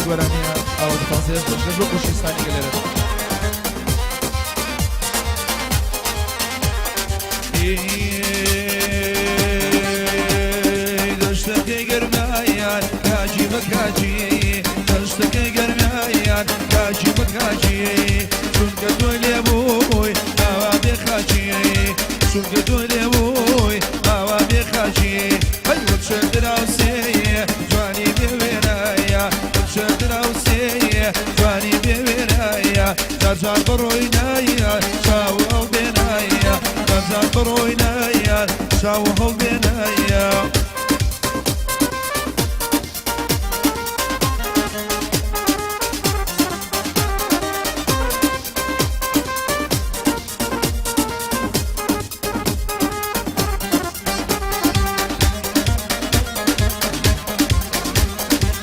گۆرانیە ئاواتخوازیەش پێشکەش بۆ خۆشەویستانی گەلێرە. دەشتەکەی گەرمایان کاجی بە کاجی، دەشتەکەی گەرمایان کاجی بە کاجی، چونکە تۆی لێ بووی ئاوا بێ خاکی، چونکە تۆی لێ بووی ئاوا بێ خاکی. هەی وەک شەر دراوسێ جوانی بێ وێنایە، وەک شەر دراوسێ جوانی بێ وێنایە، جار جار بڕۆی نایە چاو هەڵبێنایە، جار جار بڕۆی نایە چاو هەڵبێنایە.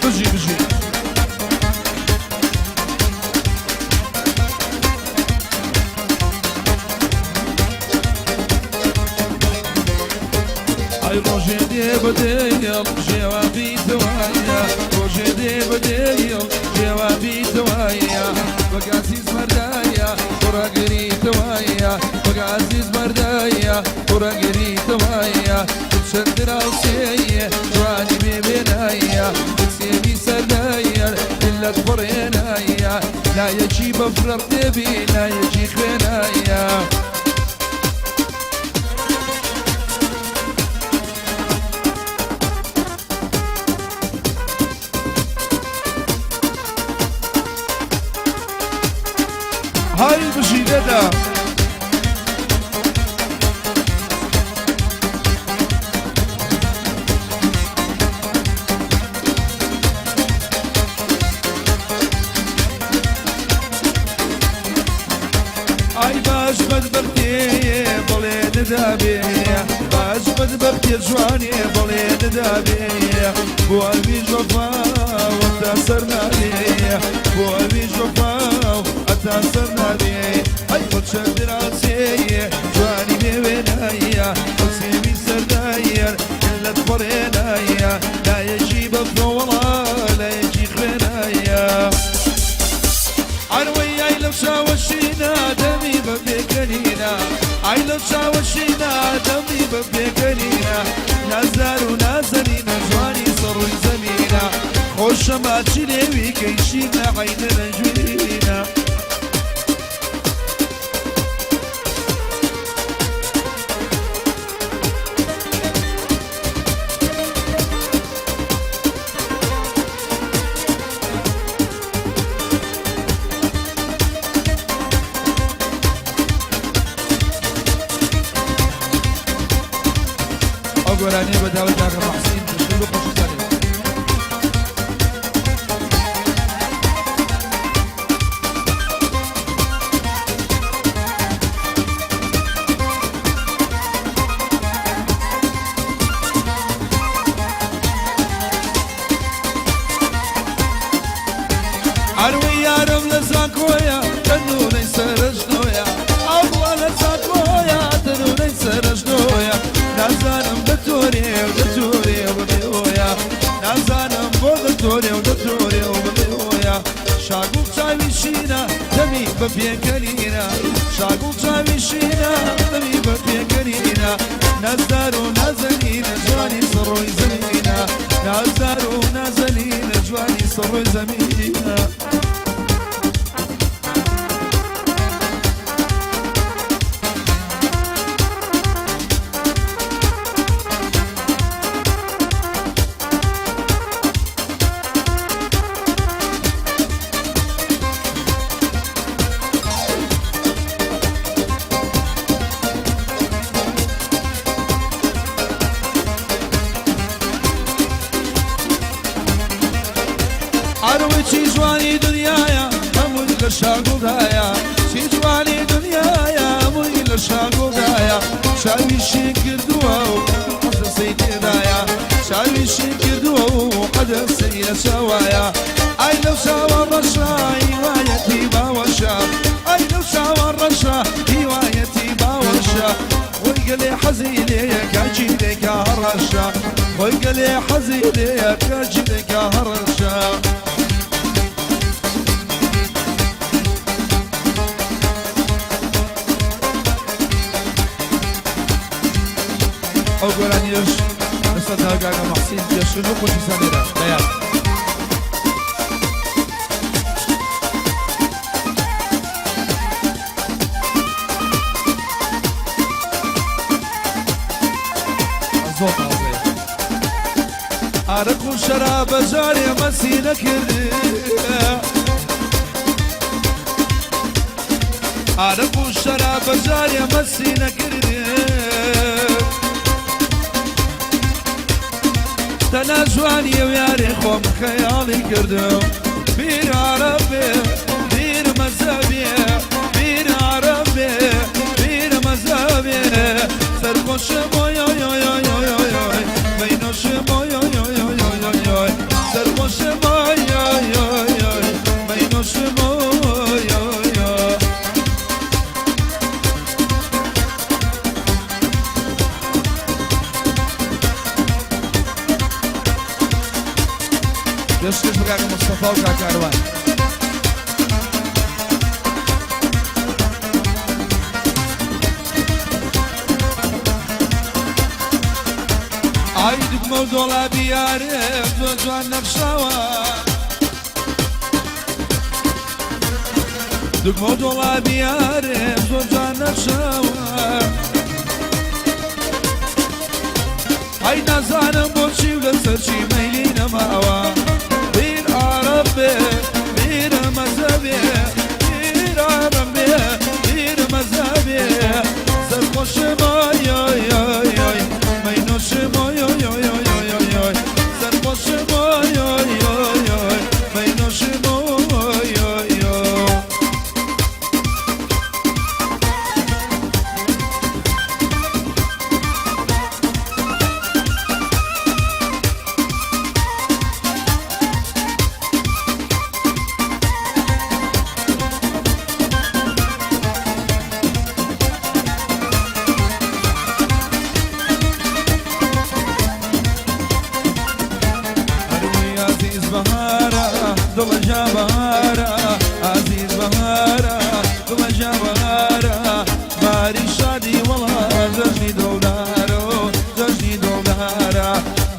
بژی بژی. ئای ڕۆژێ دێ بە دێیەڵ ژێوا بیتەوایە، ڕۆژێ دێ بە دێیەڵ ژێوا بیتەوایە، وەک عەزیز مەردایە ڕاگریتەوایە، وەک عەزیز مەردایە ڕاگریتەوایە، چەند دراوسێیە جوانی بێ وێنایە، سێوی سەردایە ملەت پڕێنایە، لایەکی بەفرە ڕێبی لایەکی خوێنایە. هەی بژی لێدە. ئای باش بەدبەختێ بەڵێ ندابێ، باش بەدبەختێ جوانێ بەڵێ ندابێ، بۆ ئەویش وەفا وەتا سەر نابێ، بۆ ئەویش وەفا ئەتا سەر نابێ. ئەی وەچە دراوسێ جوانی بێ وێنایە، وەک سێوی سەردایە ملەت پەڕێنایە، لایەکی بەفرۆوەڵا لایەکی خوێنایە. عەروەی ئای لەو چاوە شینە دەمی بە پێکەنینە، ئای لەو چاوە شینە دەمی بە پێکەنینە، نازدار و نازەنینە جوانی سەر ڕووی زەمینە، خۆشە ماچی لێوی کەی شینە عەینە رەنگینە. ئەو گۆرانیە بە داوای کاکە مەحسین پێشکەش بۆ خۆشەویستانی. عەروەی یارم لە زانکۆیە تەنورەی سەرەژنۆیە، ئەوڵا لە زانکۆیە تەنورەی سەرەژنۆیە، نازانم دەتۆرێ و دەتۆرێ و بەبێ هۆیە، نازانم بۆ دەتۆرێ و دەتۆرێ و بەبێ هۆیە، شاگوڵ چاوی شینە دەمی بە پێکەنینە، شاگوڵ چاوی شینە دەمی بە پێکەنینە، نازدار و نازەنینە جوانی سەڕۆی زەمینە، نازدار و نازەنینە جوانی سەڕۆی زەمینە. عەروی چی جوانی دنیایە هەمووی لە شاگوڵدایە، چی جوانی دنیایە هەمووی لە شاگوڵدایە، چاوی شین کردووە و حەدەسەی تێدایە، چاوی شین کردووە و حەدەسەی لە چاوایە، ئای لەو چاوە ڕەشە هیوایەتی باوەشە، ئای لەو چاوە ڕەشە هیوایەتی باوەشە، خۆی گەلێ حەزی لێیە کاکی دەیکا هەڕەشە، خۆی گەلێ حەزی لێیە کاکی دەیکا هەڕەشە. ئەو گۆرانیەش لەسەر داگاگە مەحسین پێشکەش بۆ خۆشەویستان ئێرە بەیان. زۆر تازەیە. ئارەق و شەرابە جارێ مەسی نەکردی ئارەق و شەرابە جارێ مەسی نەکردی تەنها جوانی و یارێ خۆم خەیاڵی کردم بیر عەرەب بێ بیر مەزەبێ بیر عەرەب بێ بیر مەزەبێ سەرخۆشم ئۆی ئۆی ئۆی ئۆی ئۆی ئۆی ئۆی مەینۆشم ئۆی ئۆی ئۆی ئۆی ئۆی ئۆی ئۆی سەرخۆشم ئۆی ئۆی ئۆی ئۆی مەینۆشم ئۆی ئۆی ئۆی. پێشکەش بە کاکە مستەفا و کاکە ئەروان. ئای دوگمە و دۆڵابی یارم زۆر جوان نەخشاوە دوگمە و دۆڵابی یارم زۆر جوان نەخشاوە ئای نازانم بۆچی و لەسەر چی مەیلی نەماوە بیر عەرەب بێ بیر مەزەبێ بیر عەرەب بێ بیر مەزەبێ سەرخۆشم ئای ئای ئای ئای مەینۆشم ئای ئای ئای ئای ئای ئای ئای سەرخۆشم ئای ئای ئای ئای مەینۆشم ئای ئای ئای. هەروی ئازیز بەهارە دڵە جا بەهارە ئازیز بەهارە دڵە جا بەهارە باری شادی وەڵا جەژنی دڵدارە جەژنی دڵدارە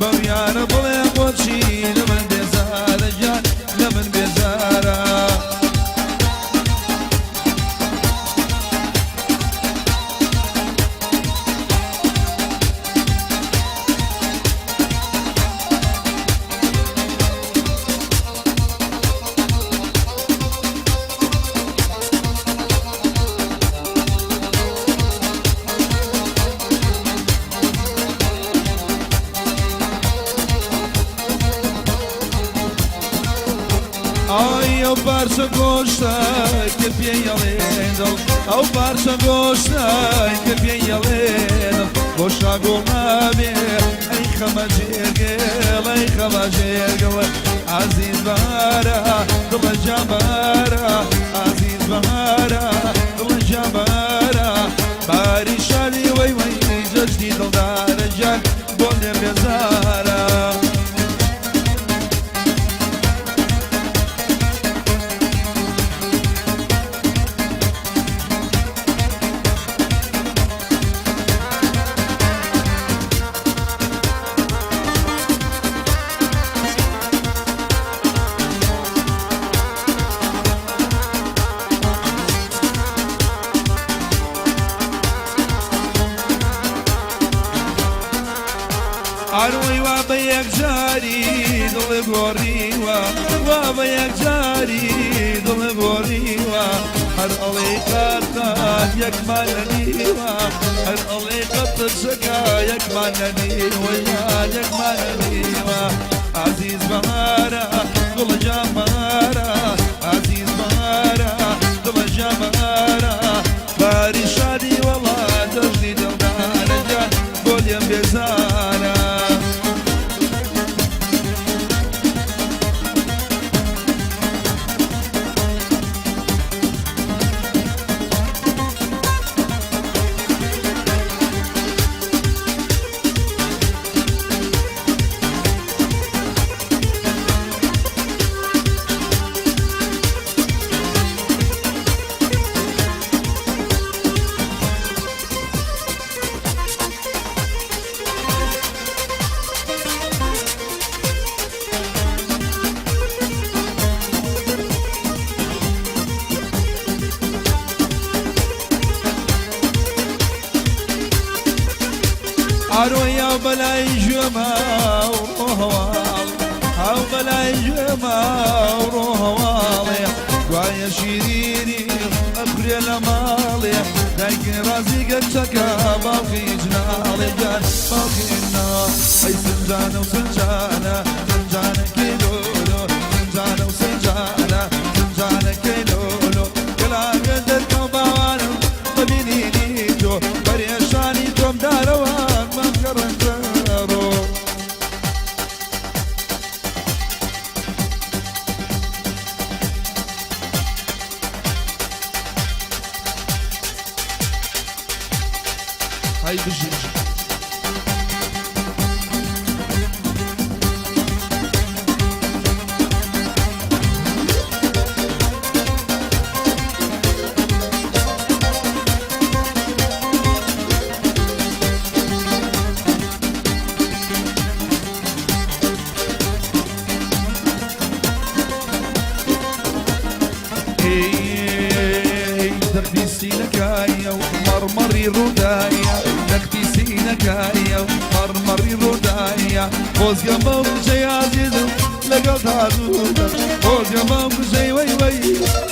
بەو یارە بڵێ بۆچی لە من بێزارە گیان لە من بێزارە. ئای ئەو پارچە گۆشتە کە پێی ئەڵێن دڵ ئەو پارچە گۆشتە کە پێی ئەڵێن دڵ بۆ شاگۆڵ نابێ ئەی خەمە جێگەڵ ئەی خەمە جێگەڵ ئازیز بەهارە دڵە جا بەهارە ئازیز بەهارە دڵە جا بەهارە باری شادی وەی وەی جەژنی دڵدارە گیان بۆ لێم بێزارە. ئاروی وا بە یەکجاری دڵ گۆڕیوە وا بە یەکجاری دڵ گۆڕیوە هەر ئەڵێ قات قات یەکمان نەدیوە هەر ئەڵێ قەت شەکا یەکمان نەدیوە یان یەکمان نەدیوە ئازیز بەهارە گوڵ جام بەهارە ئازیز بەهارە دڵ جام بەهارە باری شادی وەڵا جەژنی دڵدارە گیان بۆ لێم بێزارە. ئارۆیا بەلای گوێما ڕۆهەواڵ هاو بەلای گوێما ڕۆهەواڵێ گوایە شیرینی ئەخورێ لە ماڵێ دایکی ڕازی گەنجەکە باوکی جناڵێ گیان باوکی نا ئەی سنجانە و سنجانە سنجانەکەی لۆلۆ سنجانە و سنجانە سنجانەکەی لۆلۆ گەلاوێ دەرکەو باوانم بەبینینی تۆ پەرێشانی تۆم دارەوان مامکە ڕەنجەڕۆ. هەی بژی بژی. تەختی سینەکایە و مەڕمەڕی ڕوودایە تەختی سینەکایە و مەڕمەڕی ڕوودایە خۆزگە بەو کچەی ئازیزم لەگەڵ تا دوودم خۆزگە بەو کچەی وەی وەی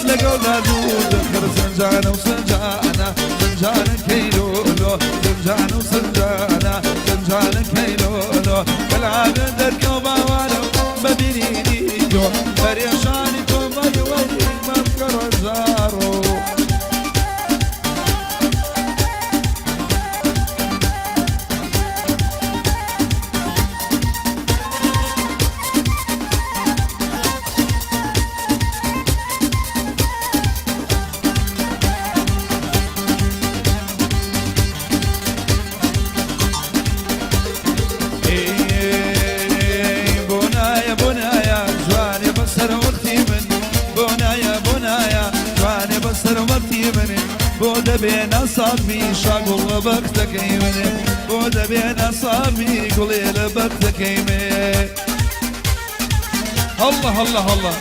لەگەڵ تا دوودم خر سنجانە و سنجانە سنجانە کەیلۆلۆ سنجانە و سنجانە سنجانە کەیلۆلۆ بەلاگە دەرکەو باوانم بە بینینی تۆ پەرێشانی تۆم وەی وەی مەمکە ڕەزارۆ. بۆنایە بۆنایە جوانێ بەسەر وەختی من بۆنایە بۆنایە جوانێ بەسەر وەختی من بۆ دەبێ ناساغبی شاگوڵ لە بەختەکەی من بۆ دەبێ ناساغبی گوڵێ لە بەختەکەی من هەڵڵە هەڵڵە هەڵڵە.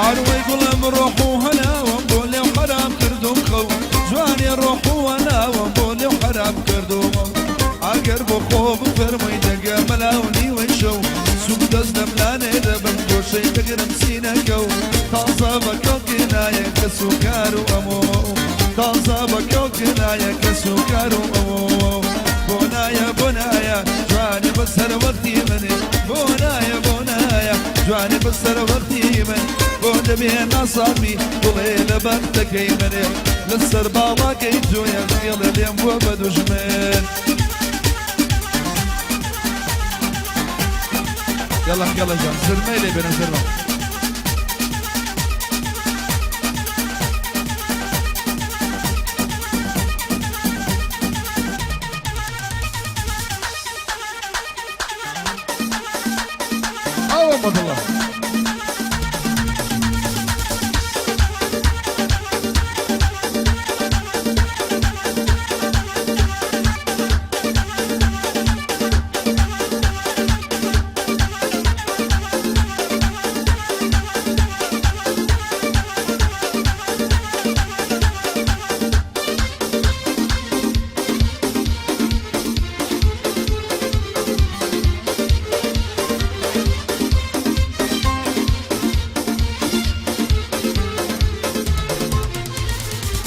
عروەی گوڵم ڕۆح و هەناوم بۆ لێو حەرام کردوم خەو جوانێ ڕۆح و هەناوم بۆ لێو حەرام کردوم ئەگەر بۆ خۆ بفەرمووی دەگە مەلاو نیوەی شەو سوک دەست لەملانێ دەبم گۆشەی بگرم سینەکە و تازە بە کەڵکی نایە کەس و کار و ئەمۆ تازە بە کەڵکی نایە کەس و کار و ئەمۆ بۆ نایە بۆ نایە جوانێ بەسەر وەختی منێ بۆ نایە بۆ نایە جوانێ بەسەر وەختی من بۆ دەبێ ناساغبی گوڵێ لە بەختەکەی منێ لەسەر باڵاکەی تۆیە خێڵێ لێم بووە بە دوژمن. يلا يلا جان زرمي لي بين زرمه. عوض الله.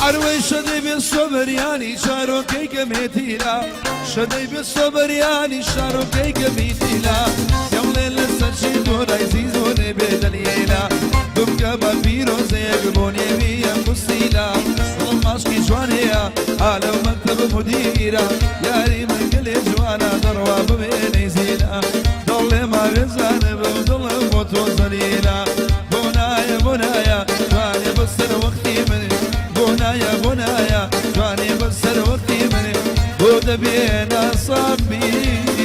عروەی شەدەی بێ سۆبەریانی شارۆکەی گەمێتیلا شەدەی بێ سۆبەریانی شارۆکەی گەمیتیلا پێم بڵێ لەسەر چی دۆرای زیزۆنێ بێ دەلیلا بمکە بە پیرۆزەیەک بۆ نێویە موسیلا دڵم عاشقی جوانەیە ئالەو مەکتەب مدیرە یاری من گەلێ جوانە دەڕوا بمێنەی زیلا دڵێ ماوێزانە بم دڵم بۆ تۆ زەلیلا بۆ نایە بۆ نایە جوانێ بەسەر وەختی من بۆ نایە بۆ نایە جوانێ بەسەر وەختی من بۆ دەبێ ناسابی.